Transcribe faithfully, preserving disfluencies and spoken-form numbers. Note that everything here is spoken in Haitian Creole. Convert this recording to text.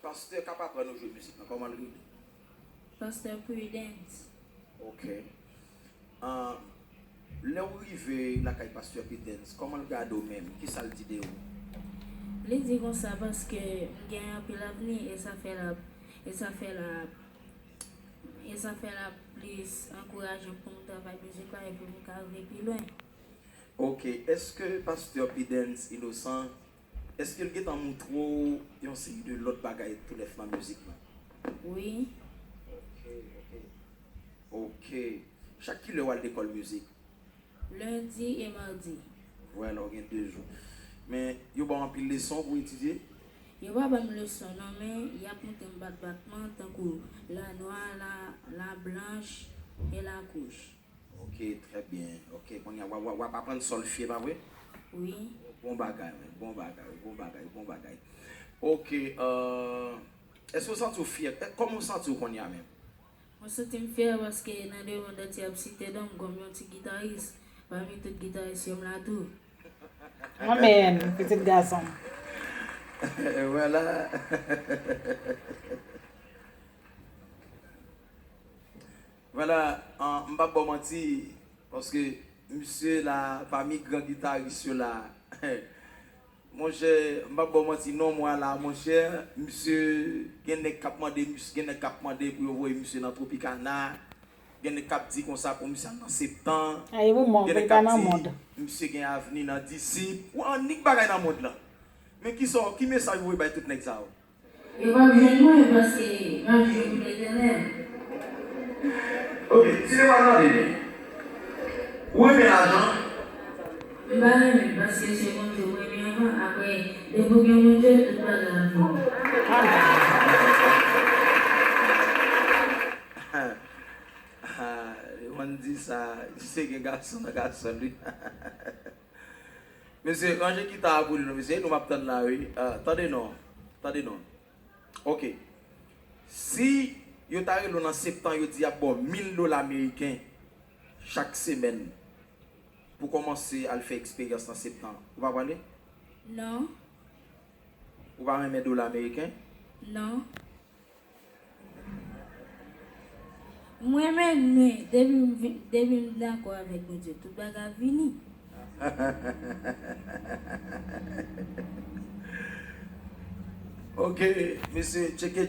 Pastè k ap aprann ou jwe mizik lan, kòman l rele? Pastè Prudence. Ok. Ah, lè w rive lakay pastè Prudence, kòman l gade w menm? Kisa l di de ou? Li di konsa paske m gen anpil avni e sa fè l ap e sa fè l ap e sa fè l ap plis ankouraje m pou m travay mizik la epi m ka rive pi lwen. Ok, èske pastè Prudence Innocent, èske l gentan moutre w yon seri de lòt bagay tou nèf nan mizik lan? Wi. Ok, ok. Ok. Chak kilè w al lekòl mizik? Lendi e madi. Vwala, w gen de jou. Men, yo ba w anpil leson pou w etidye? Yo pa ban m leson non, men y ap montre m bat batman tankou la nwa, la, la blanch e la kouch. Ok, trè byen. Ok, kounye a w ap aprann sòlfye, pa vre? Wi. Bon bagay, men. Bon bagay, bon bagay, bon bagay. Ok, euh, èske w santi w fyè? Kòman w santi w kounye a menm? Mwen santi m fyè paske nan lemonn antye ap site non m kòm yon ti gitaris pami tout gitaris yo m la tou. Amèn, pitit gason. Vwala. Vwala, an, m p ap ba w manti, paske misye la, pami gran gitaris yo la, monchè, m p ap ba w manti non, mwa la, monchè, misye, gen nèg k ap mande, misye, gen nèg k ap mande pou yo voye misye nan Tropicana, gen nèg k ap di konsa pou misye al nan Septan, gen nèg k ap di misye gen avni nan Disip, ou annik bagay nan mond lan. Men kisa, ki mesaj ou voye bay tout nèg sa yo? Yo p ap jwenn mwen paske m ap jwe pou Letènèl. Ok, ti de pral mande li. Ou renmen lajan? M pa renmen l paske se Bondye ou renmen anvan, apre depi w gen Bondye, tout bagay ap vini. Li konn di sa, se gen gason nan gason li. Mesye, ranje gita a pou li non, mesye, e nou m ap tann la wi. Ah, tande non, tande non. Ok. Si yo ta rele w nan Septan, yo di y ap ba w mil dola ameriken chak semèn pou kòmanse al fè eksperyans nan Septan, ou pa prale? Non. Ou pa renmen dola ameriken? Non. Mwen menm, men, depi m vin, depi m dakò avèk Bondye, tout bagay ap vini. Ok, mesye, tcheke